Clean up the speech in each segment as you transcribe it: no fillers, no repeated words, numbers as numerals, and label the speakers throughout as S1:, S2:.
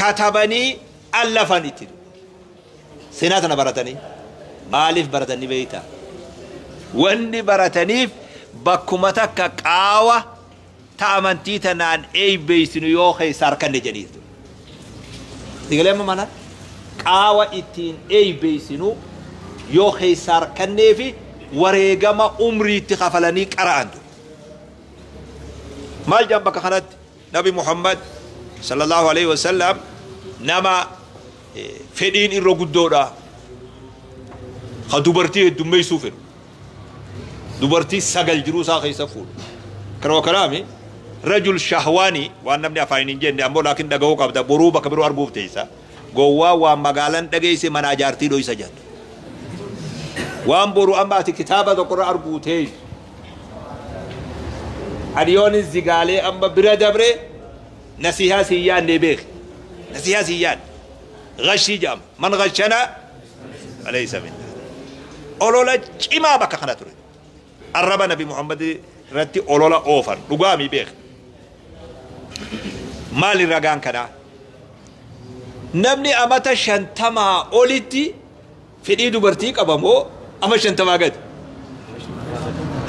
S1: Katabanii allafan itti. Seenaa tana baratanii maaliif baratanii beeyta? Wanni barataniif bakkuma takka qaawa ta amantii tanaan eeybeeysinu yoo keessa harkanne jedhiitu. Sigalee amma mana qaawa ittiin eeybeeysinu yoo keessa harkannee fi wareegama umriitti kafalanii qara'antu. Maal jedhan bakka kanatti? Nabi Muhammad sallallahu alaihi wasallam nama fedhiin irra guddoodha. Ka dubartii heddummeessuu fedhu. Dubartii 9 jiruu isaa keessa fuudhu. Kanuma kanaami rajul shahwaani waan namni afaan hin jenne ammoo laakiin dhaga'uu qabda boruu bakka biroo arguuf teessa. Gowwaa waan magaalaan dhageesse manaa jaartii dhoysa jedhu. Waan boru amma ati kitaaba tokkorra arguu teessu. Ani yoon zigaalee amma bira dabre nasihaa siin yaadne beeki. Nasihaa siin yaadne. Gashii jedhama. Man gashana alaysa minna. Olola cimaa bakka kana ture. Arraba Nabi Muhammad irratti olola oofan. Dhugaami beeki. Maali ragaan kanaa? Namni amata 50 olitti fedhii dubartii qaba moo ama 50 gadi?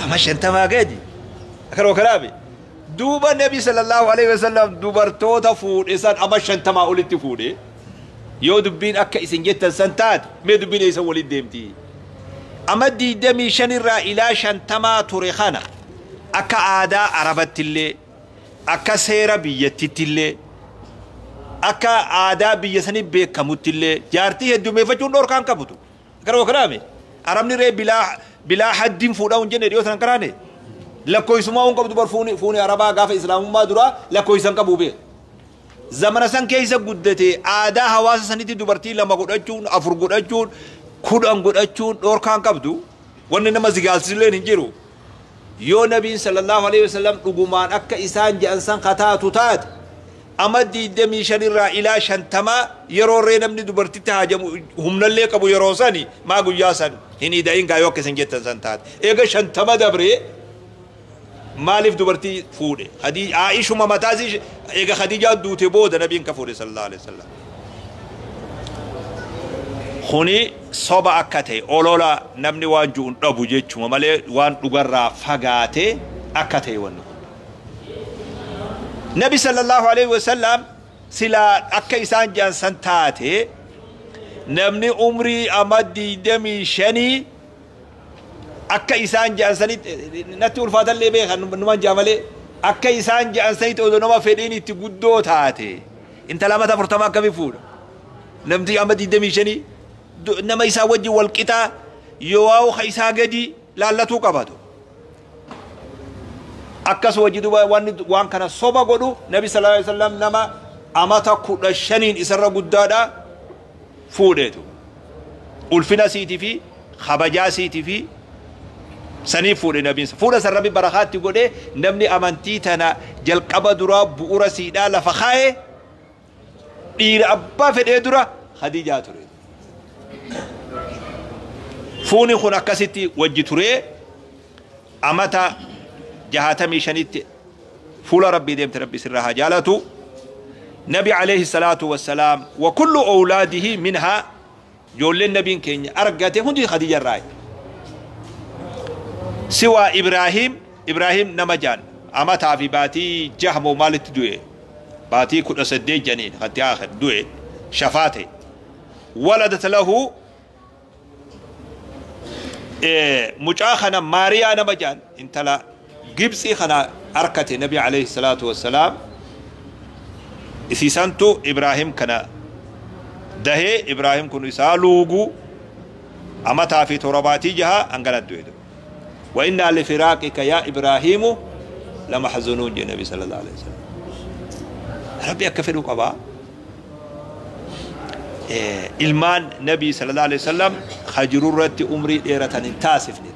S1: Ama 50 gadi. Akkanuma kanaafi. Duuba Nabi sallallahu alaihi wasallam dubartoota fuudhe san ama 50 olitti fuudhe. Yoo dubbiin akka isin jettan san taate mee dubbiin eessa walitti deemti? Ama 25 irraa ilaa 50 ture kana akka aadaa Arabattillee akka seera biyyattiittillee akka aadaa biyya sanii beekamuttillee jaartii heddummeeffachuun dhorkaan qabutu. Akkanuma kanaami. Arabni ree bilaa haddiin fuudhaa hin jenne dhiyoo sanan karaane. Lakkoofsummaa hin qabdu bar fuuni Arabaa gaafa Islaamummaa duraa lakkoofsa hin qabu beeku. Zamana san keessa guddate aadaa hawaasa sanitti dubartii 2 godhachuun 4 godhachuun 10 godhachuun dhorkaan qabdu. Wanni nama zigaalsisulleen hin jiru. Yoo Nabiin sallallahu alaihi wasallam dhugumaan akka isaan jedhan san kataatu taate ama 25 irraa ilaa 50 yeroo ree namni dubartitti haajamu humnallee qabu yeroo sani maa guyyaa san hin ida'in gaa yoo akka isin jettan san taate. Eega 50 dabree maaliif dubartii fuudhe? Aishuma mataa isii eega Khadiijaa duute booda Nabiin ka fuudhe sallallahu alaihi wasallam. Kuni soba akka ta'e olola namni waan ju'uun dhabu jechuma malee waan dhugarraa fagaate akka ta'e wanni kun. Nabi sallallahu alaihi wasallam silaa akka isaan jedhan san taate namni umrii ama 25 akka isaan jedhan sanitti natti ulfaatallee beekan numan jedha malee akka isaan jedhan sanitti odoo nama fedhiin itti guddoo taate intala amata 40 akkamii fuudha? Namti ama 25 nama isaa wajjin wal qixaa yoo waa'u ka isaa gadi laallatuu qabatu. Akkas wajji duba waan kana soba godhu Nabi sallallahu alaihi wasallam nama amata 15 isarra guddaadha fuudheetu. Ulfina siitii fi kabajaa siitii fi sanii fuudhe Nabiin. Fuudha san Rabbi barakaatti godhee namni amantii tana jalqaba duraa bu'uura siidhaa lafa kaa'e dhiira abbaa fedhee dura Khadiijaa ture. Fuuni kun akkasitti wajji turee amata 65tti fuula Rabbii deemte Rabbi sirraa haa jaalatu. Nabi alayhi salaatu wassalaam wa kullu awlaadihi minhaa ijoolleen nabiin keenya argate hundi Khadiija irraa. Siwaa Ibraahim, Ibraahim nama jaan amataa fi baatii jahmoo maalitti du'e? Baatii 18 janiin hatti aakhir du'e shafaa ta'e. Waladat lahu mucaa kana Maariyaa nama jaan intala Gibxii kana arkate Nabi alayhi salaatu wassalaam isiisantu Ibraahim kana dahee Ibraahim kun isaa luugu amataa fi torabaatii jaha hangana du'e. Wa innaa lifiraaqika yaa Ibraahiimu lamahzunuun jedhe Nabi sallallahu alaihi wasallam. Rabbi akka fedhu qabaa. Ilmaan Nabi sallallahu alaihi wasallam hajiru irratti umrii dheeratan hin taasifne.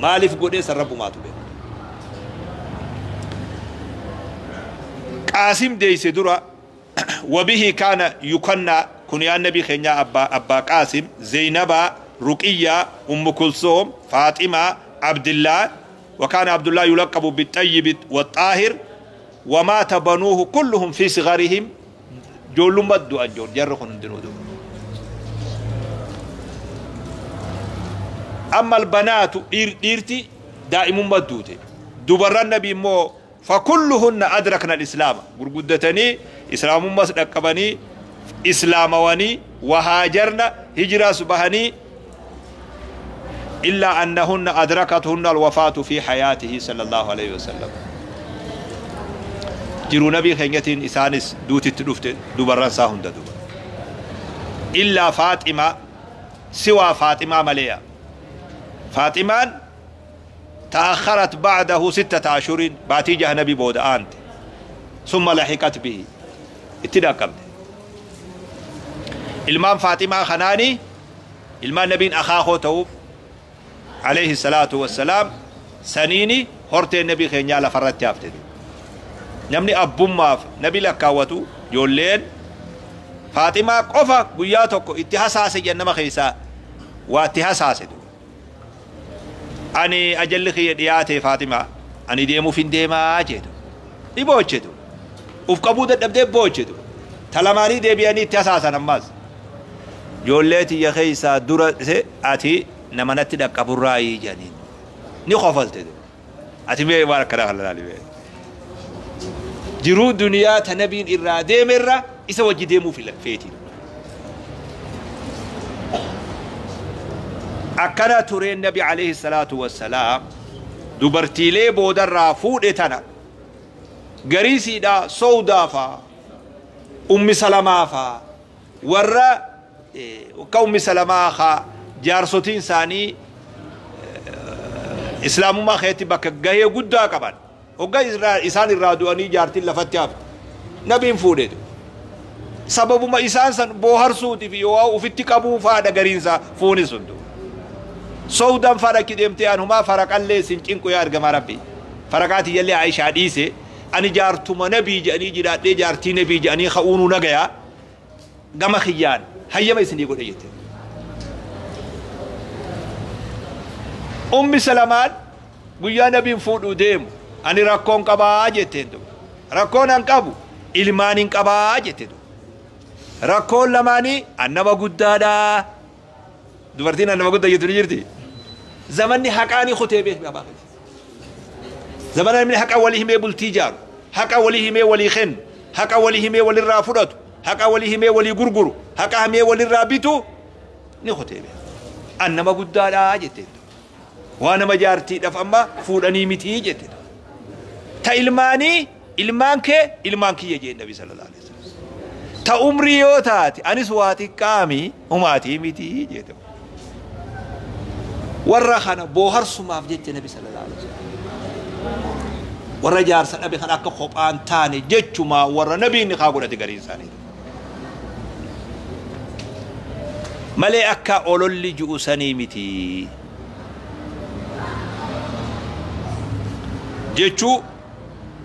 S1: Maaliif godhee san Rabbumaatu beeka. Qaasim deeyse dura wabihi kaana yukannaa kuniyaan Nabii keenyaa abbaa Qaasim, Zeynabaa, Ruqiyyaa, Ummu Kulsoom, Faaximaa, Abdillaa wa kaana Abdullah yulaqabu bixayyibi waxaahir wa maata banuuhu kulluhum fi sigarihim. Ijoollummaa du'an jarri kun hundinuu du'a. Amma albanaatu dhiirti daa'imummaa duute. Dubarran nabi immoo fakulluhunna adrakna al-islaama gurguddatanii islaamummaas dhaqqabanii islaamawanii wahaajarna hijiraas bahanii illaa annahunna adrakatuhunna alwafaatu fi hayaatihi sallallahu alayhi wasallam. Jiruu nabii keenyatiin isaanis duutitti dhufte dubarran isaa hunda duba. Illaa Faaximaa siwaa Faaximaa maleeya. Faaximaan تأخرت بعده 6 أشهر باتيجة نبي بود أنت ثم لحقت به اتدا قبل إلمان فاطمة خناني إلمان نبي أخاه توف عليه الصلاة والسلام سنيني هرت النبي خنيا لفرت يافتد نمني أبوما نبي لكاوتو يولين فاطمة قفا قياتك اتحساس جنما خيسا واتحساس أني أجل خي دياتي فاطمة أني ديمو فين ديما جيتو إبوجتو وفقبودة دبدي بوجتو تلماني ديبياني تساسا نماز جولتي يا خيسا درة أتي نمنتي دك أبو جانين نخفلت أتي مي بارك الله على جرو دنيا تنبين إرادة مرة إسا وجه ديمو في فيتي akkana tureen nabi alayhi salaatu wassalaam dubartiilee boodarraa fuudhe tana gariisiidha Sawdaa faa Ummi Salamaa faa warra akka Ummi Salamaa haa jaarsotiin isaanii islaamummaa keessatti bakka gahee guddaa qaban hoggaa isaan irraa du'anii jaartiin lafatti hafte nabiin fuudhe sababuma isaan san booharsuutiif yoo ufitti qabuu faadha gariinsaa fuuni sun Sawdaan faraqi deemtee anumaa faraqallee sin cinqu yaa ergamaa rabbi faraqaati jallee Aishaa dhiise ani jaartuma nabii jedhanii jiraadhee jaartii nabii jedhanii ka'uunuu nagayaa gama kiyyaan hayyama isinii godhe jette. Ummi Salamaan guyyaa nabiin fuudhuu deemu ani rakkoon qabaa jetteen duuba rakkoon an qabu ilmaan hin qabaa jette duuba rakkoon lamaanii an nama guddaadhaa dubartiin an nama guddaa jettu ni jirti. Zamanni haqaanii kutee beek abaa keessa. Zamana namni haqa walii himee bultii jaaru, haqa walii himee walii kennu, haqa walii himee walirraa fudhatu, haqa walii himee walii gurguru, haqa himee walirraa bitu ni kutee beek. An nama guddaadhaa jette. Waa nama jaartiidhaaf amma fuudhanii mitii jette. Ta ilmaanii ilmaan kee ilmaan kiyya jeen nabi sallallahu alaihi wasallam. Ta umrii yoo taate anis waa xiqqaami humaatii mitii jette. Warra kana booharsumaaf jecha nabi sallallahu alaihi wasallam warra jaarsa dhabe kan akka kophaan taane jechumaa warra nabiin haa godhate gariin isaanii malee akka ololli ji'u sanii miti jechuu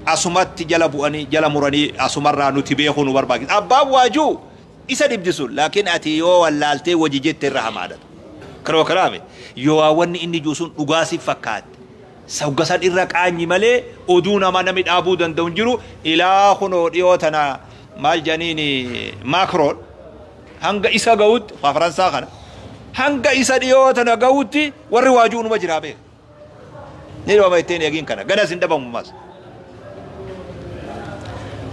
S1: asumatti jala bu'anii jala muranii asumarraa nuti beekuu nu barbaachisa abbaan waajuu isa dhibdi sun laakiin ati yoo wallaaltee wajji jette irra hamaadhatu karoo karaame yoo wanni inni jiru sun dhugaa si fakkaate sawga san irra qaanyi malee oduu nama nami dhaabuu danda'u hin jiru ilaa kunoo dhiyoo tana maal janiin Maakroon hanga isa ga'utti Faransaa kana hanga isa dhiyoo tana ga'utti warri waajuu numa jiraa beeka ni dhibama ittiin eegiin kana ganas hin dhabamu mas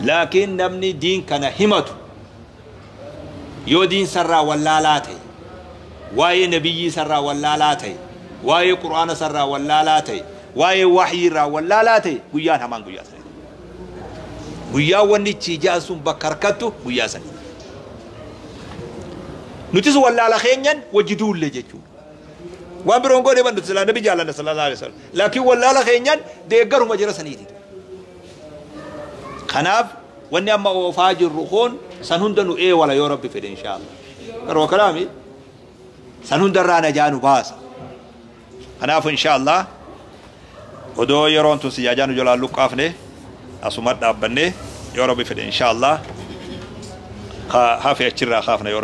S1: laakiin namni diin kana himatu yoo diin sarraa wallaalaa ta'e waa'ee nabiyyii sarraa wallaalaa ta'e waa'ee qur'aana sarraa wallaalaa ta'e waa'ee waxyii irraa wallaalaa ta'e guyyaan hamaan guyyaa sanii guyyaa wanni chiijaa sun bakka harkattu guyyaa sanii nutis wallaala keenyan wajji duulle jechuudha waan biroon godhe ban nuti silaa nabi jaallanna sallallahu alaihi wasallam laakiin wallaala keenyan deeggaruma jira saniiti kanaaf wanni amma oofaa jirru kun san hunda nu eewala yoo rabbi fedhe inshaa Allah garuu kalaami san hundarraa najaa nu baasa kanaaf inshaa Allah odoo yeroon tun sijaajaa nu jalaan luqqaafne asuma dhaabbanne yoo rabbi fedhe inshaa Allah hafe achirraa kaafna yoo